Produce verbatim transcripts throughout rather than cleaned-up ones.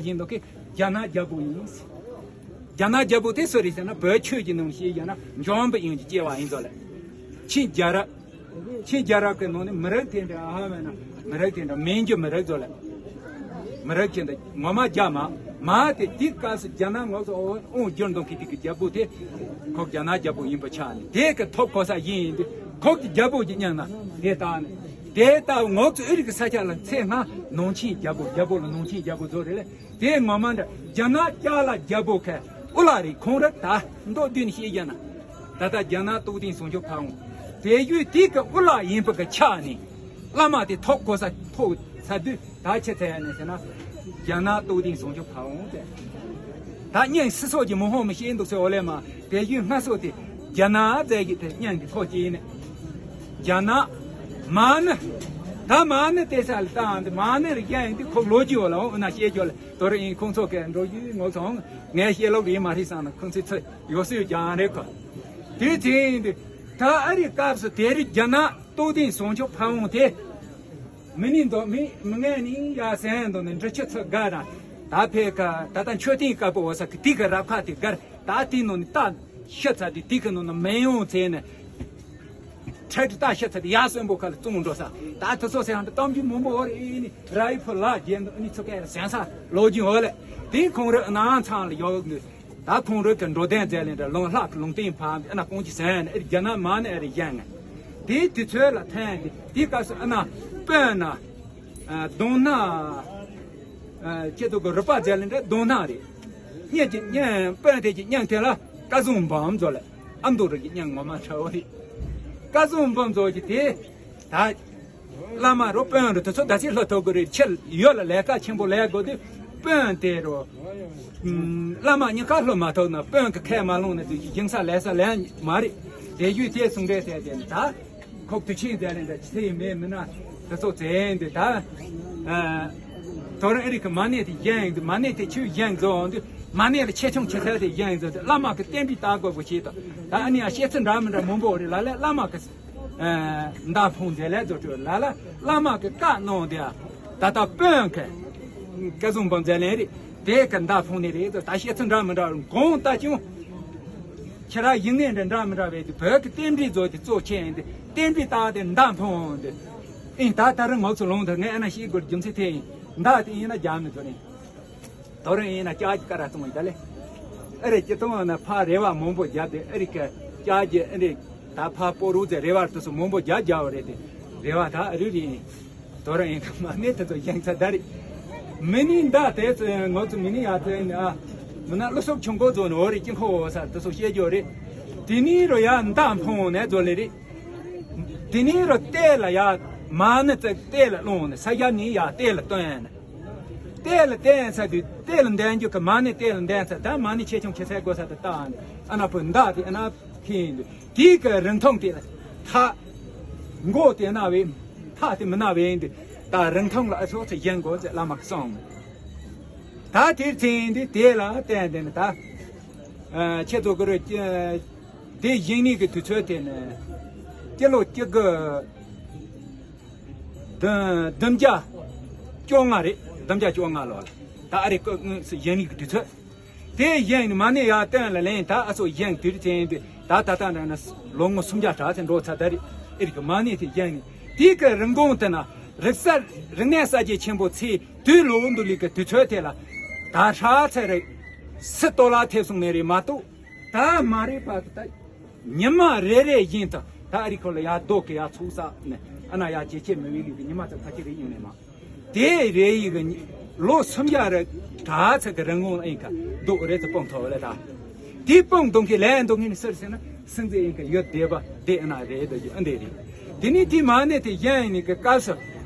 བཞིན་དུ་གི་རྒྱ་ནག་རྒྱལ་པོ་ཡིན། རྒྱ་ནག་རྒྱལ་པོ་དེ་སུ་རེད་ཟེར་ན། བོད་ཆོས་ཀྱི་ནང་བཤད་ཡོད་ན་འཇམ་དཔལ་དབྱངས་ཀྱི་སྐྱེ་བ་ཡིན་ཟོ་ལེ། ཆིན་རྒྱལ་རབས། ཆིན་རྒྱལ་རབས་ཀྱི་ནང་ནས་མི་རབས་དེ་འདྲ་ཨ་ཧ་མེད་ན་མི་རབས་དེ་འདྲ་མིང་རྒྱུ་མི་རབས་ཟོ་ལེ། མི་རབས་ཀྱི་འདི་ངོ་མ་རྒྱ་མ་མ་དེ་དེ་སྐབས་སུ་རྒྱ་ནག་ངོ་སོ་འོ་འོང་རྒྱུར་འདོན་གི་དེ་གི་རྒྱལ་པོ་དེ་ཁོ་རྒྱ་ནག་རྒྱལ་པོ་ཡིན་པ་ཆགས་ནས། དེ་གི་ཐོབ་གོ་ས་ཡིན་ཡིན་དུས་ཁོ་གི་རྒྱལ་པོ་གི་མཉམ་ན་དེ་ལྟ་ནས། དེ་ལྟ་ངོ་ཚོ་ཨི་རིག་གི་ས་ཆ་ལ་ཚེ་སྔ་ནང་ཆེན་རྒྱལ་པོ། རྒྱལ་པོ་ལ་ནང་ཆེན་རྒྱལ་པོ་ཟོ་རེད་ལེ། དེ་ངོ་མ་འདྲ་རྒྱ་ནག་ཅ་ལག་རྒྱལ་པོ་ཁ་ཨུ་ལ་རེད། ཁོང་ར་ད་མདོ་བདུན་ཤེས་རྒྱ་ན་ད་ལྟ་རྒྱ་ནག་སྟོབས་ལྡན་ཟུང་ཆོ་ཕ་འོང་། དེ་ཡུལ་དེ་གི་ཨུ་ལ་ཡིན་པ་གི་ཆ་ནས་བླ་མ་དེ་ཐོབ་གོ་ས་ཐོབ་ས་དུས་ད་ཆེ་ཚད་ནས་ཟེར་ན་རྒྱ་ནག་སྟོབས་ལྡན་ཟུང་ཆོ་ཕ་འོང་དེ། ད་གཉན་སི་སོགས་ཀྱི་མོ་ཧོ་མི་ཤེས་འདུག་ཟེར་འོ་ལེ་མ། དེ་ཡུལ་སྔ་སོ་དེ་རྒྱ་ནག་ཟེར་གྱི་དེ་གཉན་གྱི་ཐོག་ཅིག་ནས་རྒྱ་ནག་མ་ནི། ད་མ་ནི་དེ་ས་ལ་བཏང་དེ་མ་ནི་རིགས་ཡང་ཡིན་དུས་ཁོ་ལོ་རྒྱུས་འོ་ལ་འོ་ན་ཤེས་རྒྱུ་ལ། དོ་རུ་ཡིན་ཁོང་ཚོ་གས་འགྲོ་རྒྱུའི་ངོ་སོང་ངས་ཤེས་ལོག་ཡིན་མ་རེད་བསམ་ན་ཁོང་ཚོའི་ཚོད་ཡོད་སུས་ཀྱང་རེད་གོ། དེ་དེ་ཡིན་དུས་ད་ཨ་རི་སྐབས་སུ་དེ་རིགས་རྒྱ་ནག་སྟོབས་ལྡན་ཟུང་ཆོ་ཕ་འོང་དེ། མི་ནི་འདོ་མི་མི་ངན་ནི་ཡ་སེང་འདོ་ནི་འདྲི་ཆུ་ཚོད་དགའ་ར། ད་ཕེ་ཀ་ད་ལྟ་མཆོད་རྟེན་དཀར་པོ་འོ་ས་གི་དེ་གི་རབ་ཁ་དེ་གར་ད་དེ་ནོ་ནི་ད་ཤི་ཚ་དེ་དེ་གི་ནོ་ནི་མེ་ཡོང་ཚེ་ནི་ཁྲལ་ད་ཤི་ཚ་དེ་ཡ་སོན་པོ་ཁ་ལ་བཙོང་འགྲོ་ས། ད་དེ་ཚོ་སེང་འདི་གཏམ་རྒྱུད་མང་པོ་འོ་རེ་ཨེ་ནི་ར་ཡི་ཕུ་ལ་རྒྱན་འདི་ཨ་ནི་ཚོ་ཀ་ཡ་སེང་ས་ལོ་རྒྱུན་འོ་ལེ། དེ་ཁོང་རི་ནང་ཚང་ལ་ཡོད་ནི། ད་ཁོང་རང་གི་འགྲོ་དོན་མཛད་ལེན་འདྲ་ལུང་ལྷག་གི་ལུང་བསྟན་ཕམ་ཨ་ན་ཀོང་ཅི་ཟན་ཨེ་རྒྱ་ནག་མ་ནི་ཨེ་རེ་ཡན་ང་། དེའི་དུས་ཚོད་ལ་ཐན་ཏེ་དེའི་སྐབས་སུ་ཨ་ན་དཔོན་ན་གདོང་ན་ཁྱེད་ཚོ་གི་རུ་པ་མཛད་ལེན་འདྲ་གདོང་ན་རེད། གཉེན་གྱི་གཉེན་དཔོན་དེ་གྱི་གཉེན་དེ་ལ་བཀའ་ཟུང་འབུམ་ཚོ་ལ་ཨ་མདོ་རུ་གི་གཉེན་ངོ་མ་ཁྲ་བོ་རེད། བཀའ་ཟུང་འབུམ་ཚོ་གི་དེ་ད། བླ་མ་རོ་དཔོན་རུ་དེ་ཚོ་ད་ཅི་ལྷོ་ཐོག་གི་རེད། ཁྱེད་ཡོད་ལ་ལས་ཀ་ཆེན་པོ་ལས་དགོས་དུས་དཔོན་དེ་རོ། བླ་མ་གཉིས་ཀ་ལྷོ་མ་ཐོག་ན་དཔོན་གི་ཁས་མ་ལོངས་ན་དུས་ཀྱི་སྦྱིན་ས་ལས་ས་ལས་མ་རེད། དེ་ཡུལ་དེ་གསུང་འདྲེ་དེ་དེ་ད་ཁོག་ཏུ་ཆིང་དེ་ལས་འདྲ་ཆི་ཡི་མེད་མི་ན་དེ་ཚོ་བཙན་དུས་ད། དོ་རང་ཨི་རིག་གི་མ་ཎི་དེ་གཞན་ཡིན་དུས་མ་ཎི་དེ་ཆུ་གཞན་རྫོགས་འོང་དུས་མ་ཎི་ལ་ཆེ་ཆུང་ཆེ་ཚད་དེ་གཞན་ཡིན་ཚོ་དེ་བླ་མ་གི་བསྟན་པའི་ལྟ་དགོས་པོ་བྱེད་དོ། ད་ཨ་ནི་ཡང་བཤད་ཚུལ་འདྲ་མི་འདྲ་མང་པོ་རེད་ལ་ལས་བླ་མ་གི་མདའ་འཕུང་མཛད་ལས་རྫོགས་གྲོལ་ལ་ལ་བླ་མ་གི་བཀའ་གནང་དེ་ད་ལྟ་དཔོན་གི་བཀའ་ཟུང་འབུམ་མཛད་ལེན་རེད། དེ་གི་མདའ་འཕུང་ནི་རེད་དོ། ད་བཤད་ཚུལ་འདྲ་མི་འདྲ་གོང་ལྟ་ཀྱང་ཁྱེད་རང་ཡིན་ངེས་འདྲ་འདྲ་མི་འདྲ་བས་དེ་བོད་ཀྱི་རྟེན་འབྲེལ་རྫོགས་དེ་གཙོ་ཆེ་ཡིན་དེ་རྟེན་འབྲེལ་ལྟ་དེ་མདའ་འཕུང་དེ་ཨིན། ད་ད་རུང་ངོ་ཚོ་ལོང་དུ་ངས་ཨ་ན་ཤེས་དགོས་རྒྱུ་མཚན་དེ་ཡིན། མདའ་དེ་ཡིན་ན་རྒྱག་མི་ཐུབ་ནི། དོ་རུང་ཡིན་ན་ལྕགས་ཀྱི་ཀ་ར་བཙོང་ཡིན་ད་ལེ། ཨ་རེ་སྤྱི་བཏང་ན་ཕ་རེ་བ་མང་པོ་བརྒྱབ་སྟེ་ཨ་རི་ཀ་ལྕགས་ཀྱི་ཨ་རེ་ད་ཕ་སྤོ་རུ་ཙེ་རེ་བ་དུ་སུ་མང་པོ་བརྒྱབ་བརྒྱབ་བ་རེད་དེ་རེ་བ་ད་ཨ་རི་རི་ཡིན། དོ་རུང་ཡིན་ཁ་མ་ནེ་དེ་ཚོ་ཡང་ཚ་ད་རེད། མི་ནི་མདའ་དེ་ཚོ་ཡང་ངོ་ཚོ་མི་ནི་ཡ་ཚོ་ཡིན་ཨ། མི་ན་བློ་སོགས་ཆུང་ཀོ་ཚོ་ནི་འོ་རེ་ཀྱི་ཁོ་འོ་ས་དེ་ཚོ་བཤད་རྒྱུ་རེད། དེ་ནི་རོ་ཡ་མདའ་འཕོང་ནས་ཚོ་ལེ་རེད། དེ་ནི་རོ་གཏད་ལ་ཡ་མ་ནི་ཙེ་གཏད་ལ་སློང་ནས་ས་ཡ་ནི་ཡ་གཏད་ལ་སྟོན་ནས། གཏད་ལ་བསྟན་ཚར་དུས་གཏད་ལ་འདོན་རྒྱུ་གི་མ་ཎི་གཏད་ལ་འདོན་ཚར་ད་མ་ཎི་ཆེ་ཆུང་ཆེ་ཚད་དགོས་ས་དེ་བཏང་ནས་ཨ་ན་བུ་མདའ་དེ་ཨ་ན་ཁེན་དུས་དེའི་གི་རིན་ཐང་དེ་ལ་ཐག་མགོ་དེ་ན་བས་ཐག་དེ་མི་ན་བས་འདི་ད་རིན་ཐང་ལ་ཨ་ཚོགས་ཚེ་གཞན་དགོས་ཚེ་བླ་མ་གསུངས། ད་དེར་ཚེ་འདི་དེ་ལ་བསྟན་དེ་ནི་ད་ཁྱེད་ཚོ་གི་རུ་དེ་བཞེངས་ནས་གི་དུས་ཚོད་དེ་ནི་སྤྱི་ལོ་གཅིག་དགུ། བདུན་བདུན་བརྒྱ་བཅོ་ལྔ་རེད། བདུན་བརྒྱ་བཅོ་ལྔ་ལོ་ལ་ད་ཨ་རི་ཀོ་ངོས་སུ་བཞེངས་ནས་གི་དུས་ཚོད། དེ་བཞེངས་ནས་མ་ཎི་ཡར་བཏོན་ལ་ལེན་ད་ཨ་སོ་བཞེངས་དུས་ཚེ་ཡིན་དུས་ད་ད་ལྟ་འདྲ་ན་ལོ་ངོ་སུམ་བརྒྱ་གྲགས་ཚེ་འགྲོ་ཚར་ད་རེད། ཨེ་རི་ཀི་མ་ཎི་དེ་བཞེངས་ནས་དེའི་གི་རིན་གོང་དེ་ན་རིག་གསར་རིག་གནས་གསར་བརྗེ་ཆེན་པོ་ཚེ་དུས་ལོ་འདུ་ལི་གི་དུས་ཚོད་དེ་ལ་ད་ཧྲ་ཚེ་རེད། སི་ཏོ་ལ་ཐེབས་སོང་ནས་རེད་མ་གཏོགས། ད་མ་རེད་པ་ད། ཉི་མ་རེ་རེ་བཞིན་དུ་ད་ཨ་རི་ཁོ་ལ་ཡར་རྡོ་གི་ཡར་ཚུགས་ས་ནས་ཨ་ན་ཡར་ཇེ་ཆེ་མི་བའི་ལུས་ཀྱི་ཉི་མ་ཚོ་ཕ་ཁྱི་རེ་ཡིན་ནས་མ། དེ་རེ་ཡི་གི་ལོ་སུམ་བརྒྱ་རེ་གྲྭ་ཚ་གི་རིན་གོང་ཨིན་ཁ་རྡོ་རེ་ཚོ་སྤུངས་ཐོག་ལ་ད། དེ་སྤུངས་གཏོང་གི་ལན་གཏོང་གི་ནི་སུ་རེད་ཟེར་ན་སྲིད་འཛིན་ཨིན་ཁ་ཡོད་བསྡད་པ་དེ་ཨ་ན་རེད་དོ་ཨ་འདས་རེད། དེ་ནི་དེ་མ་ནས་དེ་གཞན་ཡིན་ནི་གི་སྐབས་སུ་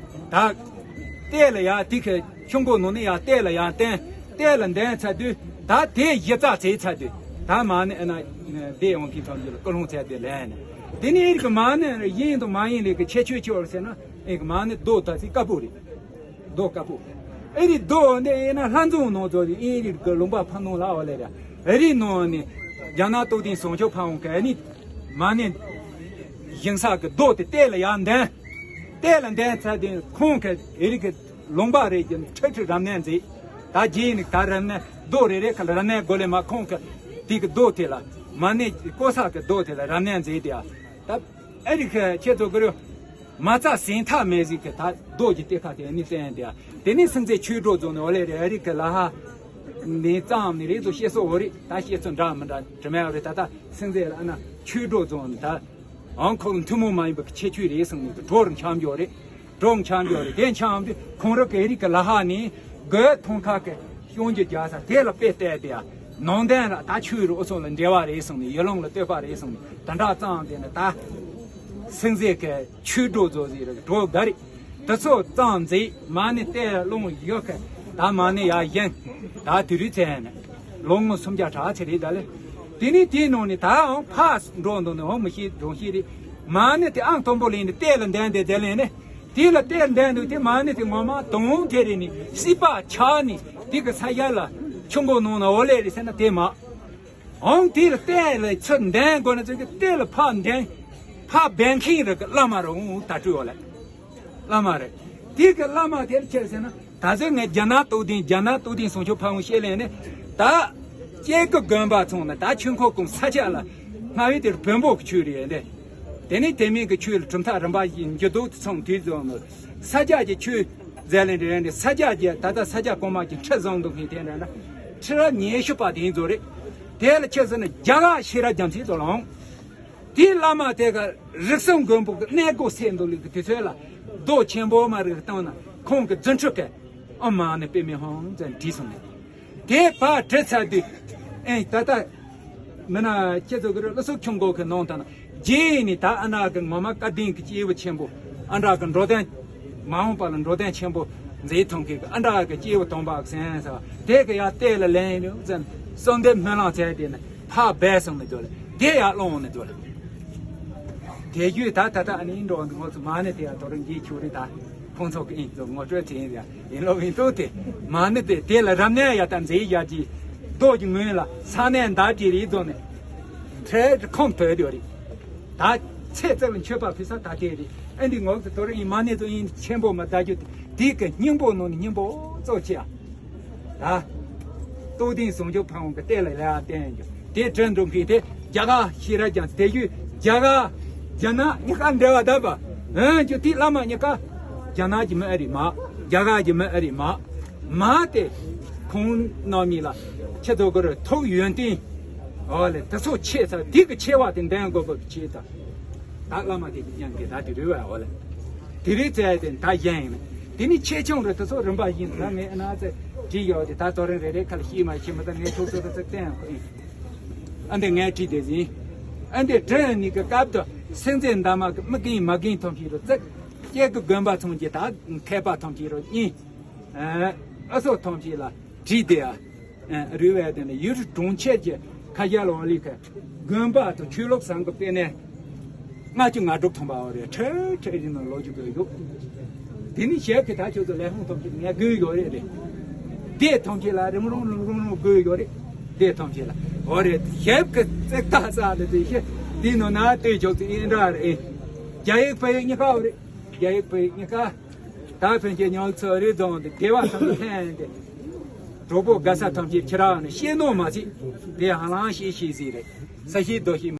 ད། གཏད་ལ་ཡང་དེ་ཁའི་ཆུ་མགོ་ནང་ནས་ཡང་གཏད་ལ་ཡང་བསྟན། གཏད་ལ་འདོན་ཚར་དུས་ད་དེ་གཞི་རྩ་བྱས་ཚར་དུས་ད་མ་ཎི་ཨ་ན་སྡེ་ཡོང་གི་ཐོན་རྒྱུ་ལ་ཀུན་སློང་ཚད་དེ་ལན་ནས་དེ་ནས་ཨེ་རིག་གི་མ་ཎི་ཡིན་དང་མ་ཡིན་ལས་ཀྱི་ཁྱད་ཆོས་ཅི་ཡོད་ཟེར་ན་ཨེ་རིག་གི་མ་ཎི་རྡོ་ད་ཚིག་དཀར་པོ་རེད། རྡོ་དཀར་པོ། ཨེ་རིག་རྡོ་འདི་ཨེ་ན་ལྷ་འཛོམས་ནང་ཚོ་ཨེ་རིག་གི་ལུང་པ་ཕ་ནང་ལ་འོ་ལེ་ར་ཨེ་རིག་ནང་ནས་རྒྱ་ནག་སྟོབས་ལྡན་བཟང་སྤྱོད་ཕ་བོང་གི་ཨེ་ནི་མ་ཎི་བཞེངས་ས་གི་རྡོ་དེ་གཏད་ལ་ཡར་འདོན། གཏད་ལ་འདོན་ཚར་དུས་ཁོང་གི་ཨེ་རིག་གི་ལུང་པ་རེད་ཀྱི་ཁྲི་ཁྲི་རབ་གནས་མཛད། ད་རྗེས་ནི་ད་རབ་གནས་རྡོ་རེ་རེ་ཁ་ལ་རབ་གནས་སྒོ་ལས་མ་ཁོང་གི་དེ་གི་རྡོ་དེ་ལ་མ་ཎི་ཀོ་ས་གི་རྡོ་དེ་ལ་རབ་གནས་མཛད་དེ་ཡ། ད་ཨ་རི་ཁ་ཁྱེད་ཚོ་གི་རུ་མ་རྩ་ཟིན་ཐག་མེད་ཟིག་གི་ད་རྡོ་གི་གཏེར་ཁ་དེ་ནི་བསྟན་དེ་ཡ། དེ་ནི་སེམས་ཅན་ཆོས་སྒྲོག་རྫོང་ནི་འོ་ལེ་རེ་ཨ་རི་ཁ་ལ་ཧ་ནི་ཙམ་ནི་རེ་ཚོ་བཤད་སྲོལ་འོ་རེད། ད་བཤད་ཚོ་འདྲ་མི་འདྲ་དྲི་མ་འོ་རེད། ད་ད་སེམས་ཅན་ལ་ཨ་ན་ཆོས་སྒྲོག་རྫོང་ནི་ད། ཨང་ཁོ་ལ་ཐུན་མོང་མ་ཡིན་པའི་ཁྱད་ཆོས་རེད་གསུངས་ནས་གྲོགས་འཆམ་ཡོད་རེད། གྲོགས་འཆམ་ཡོད་རེད། དེ་འཆམ་དུས་ཁོང་རང་གི་རིགས་ཀྱི་ལ་ཧ་ནས་སྒོས་ཐོང་ཁ་གི་གཤོང་རྒྱུ་རྒྱག་ས་དེ་ལ་དཔེ་བལྟས་ཏེ་ཡ། ནང་བསྟན་ལ་ད་ཆོས་རུ་ཨོ་སོང་ལ་འབྲེལ་བ་རེད་གསུངས་ནས་ཡུལ་ལུང་ལ་ལྟོས་པ་རེད་གསུངས་ནས་དེ་འདྲ་བརྩམས་ཏེ་ནི་ད་སེམས་ཟེར་གི་ཆོས་སྒྲོག་རྫོགས་ཟེར་རེད། གྲོགས་ག་རེད། དེ་ཚོ་བརྩམས་མཛད་མ་ཎི་གཏེར་ལ་ལོངས་ཡོད་གི། ད་མ་ཎི་ཡར་བཞེངས། ད་དེ་རིང་ཚེ་ནི་ལོ་ངོ་སུམ་བརྒྱ་ཕྲག་ཚེ་རེད་ད་ལེ། དེ་ནས་དེའི་ནང་ནས་ད་འང་ཕར་འགྲོ་འདུག་ནས་འོ་མི་ཤེས་གྲོང་ཤེས་རེད། མ་ཎི་དེ་ཨང་དང་པོ་ལེན་ནས་གཏེར་ལ་འདོན་དེ་དེ་ལེན་ནས་དེ་ལ་གཏེར་འདོན་འདུག་དེ་མ་ཎི་དེ་ངོ་མ་དུང་དེ་རེད་ནས་སྲིད་པ་ཆགས་ནས་དེ་གི་ས་ཡ་ལ་ཆུ་མགོ་ནང་ན་འོ་ལེ་རེད་ཟེར་ན་དེ་མ། འོང་དེ་ལ་གཏེར་ལ་ཚུར་འདོན་དགོས་ན་ཚུར་གི་གཏེར་ལ་ཕར་འདོན་ཕར་འབད་མཁན་རེ་གི་བླ་མ་རེ་འོང་ད་སྤྲོད་བ་ལ། བླ་མ་རེ། དེ་གི་བླ་མ་དེར་ཁྱེར་ཟེར་ན་ད་ཚོད་ངས་རྒྱ་ནག་རྟོགས་ལྡན་རྒྱ་ནག་རྟོགས་ལྡན་བཟང་སྤྱོད་ཕ་བོང་བཤད་ལེན་ནས་ད་སྐྱེ་རྒུ་དགོན་པ་ཚང་ནས་ད་ཆོས་འཁོར་གུང་ས་སྐྱ་ལ་སྔ་བའི་དེར་བོན་པོ་གི་ཆོས་རེད་འདི། དེ་ནས་དེ་མིན་གི་ཆོས་ལ་གྲུབ་མཐའ་རིམ་པ་བཞིན་འགྱུར་ལྡོག་ཏུ་སོང་དུས་ཙམ་ལ་ས་སྐྱ་གི་ཆོས་མཛད་ལེན་རེད་འདི། ས་སྐྱ་གི་ད་ལྟ་ས་སྐྱ་གོང་མ་གི་ཁྲི་བཟང་འདུག་མཁན་དེ་འདྲ་ན་ཁྲི་རབས་ཉི་ཤུ་པ་དེ་ཡིན་ཚོ་རེད། དེ་ལ་ཁྱེད་ཟེར་ན་རྒྱ་གར་ཤེས་རབ་རྒྱ་མཚོའི་ཚོ་ལ་འོང་། དེའི་བླ་མ་དེ་ག་རིགས་གསུམ་མགོན་པོ་གི་གནས་སྒོ་སེལ་འདུག་ལུགས་ཀྱི་དུས་ཚོད་ལ་རྡོ་ཆེན་པོ་མ་རིག་བཏང་ན་ཁོང་གི་རྫུ་འཕྲུལ་གྱི་ཨོཾ་མ་ཎི་པདྨེ་ཧཱུྃ་ཟེར་བྲིས་སོང་ནས། དེ་ཕར་བྲིས་ཚར་དུས་ཨེ་ད་ལྟ་མི་ན་ཁྱེད་ཚོ་གི་རུ་བློ་སོགས་ཁྱུང་མགོ་གི་ནང་དང་རྗེས་ནི་ད་ཨ་ན་གི་ངོ་མ་བཀའ་དྲིན་གྱི་སྐྱེས་བུ་ཆེན་པོ་ཨ་འདྲ་གི་འགྲོ་དོན་མ་འོངས་པ་ལ་འགྲོ་དོན་ཆེན་པོ་མཛད་ཐོང་གི་ཨ་འདྲ་གི་སྐྱེས་བུ་དམ་པ་གསན་ས་དེ་གི་ཡ་གཏེར་ལ་ལེན་ཡོད་ཟེར་གསོལ་འདེབས་སྨོན་ལམ་བྱས་ཏེ་ནི། ཕར་སྦས་སོང་ནས་འདུག་ལ། དེ་ཡར་སློང་ནས་འདུག་ལ། དེ་རྒྱུད་ད་ད་ལྟ་ཨ་ནི་འགྲོ་འདུག་ང་ཚོ་མ་ཎི་དེ་ཡར་དོ་རུ་འགྱེད་ཆོག་རེད་ད། ཁོང་ཚོ་གི་ཨིན་ཚོ་ངོ་སྤྲོད་དེ་ཡིན་ཡ་ཡིན་ལོ་ཡིན་ཏོ་དེ། མ་ཎི་དེ་དེ་ལ་རབ་གནས་ཡ་ད་མཛེས་ཡ་གྱི་རྡོ་གི་ངོས་ལ་ས་གནས་མདའ་གྲི་རིགས་རྫོགས་ནས། ཁྲལ་ཁོམ་ཐོས་ཡོད་རེད། ད་ཚེ་ཚེ་ལ་མཆོད་པ་ཕུལ་ས་ད་དེ་རེད། ཨ་འདི་ངོ་ཚོ་དོ་རུ་ཡིན་མ་ཎི་ཚོ་ཡིན་ཆེན་པོ་མ་ད་རྒྱུ་དེ་གི་སྙིང་པོ་ནང་ནས་སྙིང་པོ་གཙོ་ཆེ་ཡ། ད། རྟོགས་ལྡན་ཟུང་འཇུག་ཕ་བོང་གི་གཏེར་ལ་ལས་བསྟན་ཡོད། དེ་དྲན་འགྲོ་མཁན་དེ་རྒྱ་གར་ཤེས་རབ་ཀྱང་དེ་རྒྱུད་རྒྱ་གར་རྒྱ་ནག་གཉིས་ཀ་འབྲེལ་བ་ལྡན་པ། འོན་ཀྱང་དེ་བླ་མ་གཉིས་ཀ་རྒྱ་ནག་གི་མི་ཨེ་རེད་མ། རྒྱ་གར་གྱི་མི་ཨེ་རེད་མ། མ་དེ་ཁོང་རྣམ་གཉིས་ལ་ཁྱེད་ཚོ་གི་རུ་ཐུགས་ཡོན་ཏན་འོ་ལེ་དེ་ཚོ་ཆེ་ཚ་དེ་གི་ཆེ་བ་དེ་འདོན་དགོས་པ་ཆེ་ད། ད་བླ་མ་དེ་གི་ཉན་གི་ད་དེ་རུ་བ་འོ་ལེ། དེ་རིང་བཙལ་ཏེ་ད་གཞན་ཡིན། དེ་ནི་ཆེ་ཆུང་རེ་དེ་ཚོ་རིམ་པ་བཞིན་ད་ངས་ཨ་ན་ཚེ་བྲིས་ཡོད་དེ་ད་ཚོ་རིང་རེ་རེ་ཁ་ལ་ཤེས་མ་ཤེས་མ་ད་ངས་ཐུག་ཚོ་རེ་ཚེ་བསྟན་ཡང་ཁོ་ཡིན། ཨ་འདི་ངས་བྲིས་དེ་ཟིན། ཨ་འདི་དྲན་ནི་གི་སྐབས་དུ་སེམས་ཅན་འདབ་མ་གི་མི་རྒན་མ་རྒན་ཐོང་ཤིག་རུ་བཙག་སྐྱེ་གི་དགོན་པ་ཚོང་གི་ད་མཁས་པ་ཐོང་ཤིག་རུ་གཉིས། ཨ་སོ་ཐོང་ཤིག་ལ་བྲིས་དེ་ཨ། རུས་པའི་སྟེང་ནས་ཡུལ་གྲོང་ཁྱེར་གྱི་ཁ་ཤས་ལ་འོང་ལི་ཁ་དགོན་པ་དང་ཆོས་ལུགས་བཟང་གི་དཔེ་ནས་ལྔ་བཅུ་ང་དྲུག་ཐོན་པ་འོ་རེད། ཁྲེ་ཁྲེ་རིང་ནང་ལོ་རྒྱུས་དགོས་ཡོད། དེ་ནི་ཞལ་གི་ད་ཁྱོད་ཚོ་ལས་ཁུངས་ཐོབ་ཀྱི་ངས་དགོས་ཡོད་རེད་རེད། དེ་ཐམས་ཅད་ལ་རིམ་རུམ་རིམ་རུམ་རུམ་དགོས་ཡོད་རེད། དེ་ཐམས་ཅད་ལ་འོ་རེད། ཞལ་གི་བཙེག་ད་ས་ལ་དེ་ཤེ་དེ་ནང་ན་ལྟོས་ཆོག་ཚེ་ཨིན་འདྲ་རེད། རྒྱ་ཡིག་བོད་ཡིག་གཉིས་ཀ་འོ་རེད། རྒྱ་ཡིག་བོད་ཡིག་གཉིས་ཀ་ད་ཕན་ཆད་ཉོ་ཚོ་རེ་བཙོང་དེ་དགེ་བ་ཐམས་ཅད་ལྷན་ཏེ། གྲོགས་པོ་དགའ་ས་ཐམས་ཅད་ཁྱེད་རང་ནི་ཤེས་ནོ་མ་ཚིག་དེ་ཧ་ལང་ཤེས་ཤེས་ཟིག་རེད། ས་ཤེས་རྡོ་ཤེས།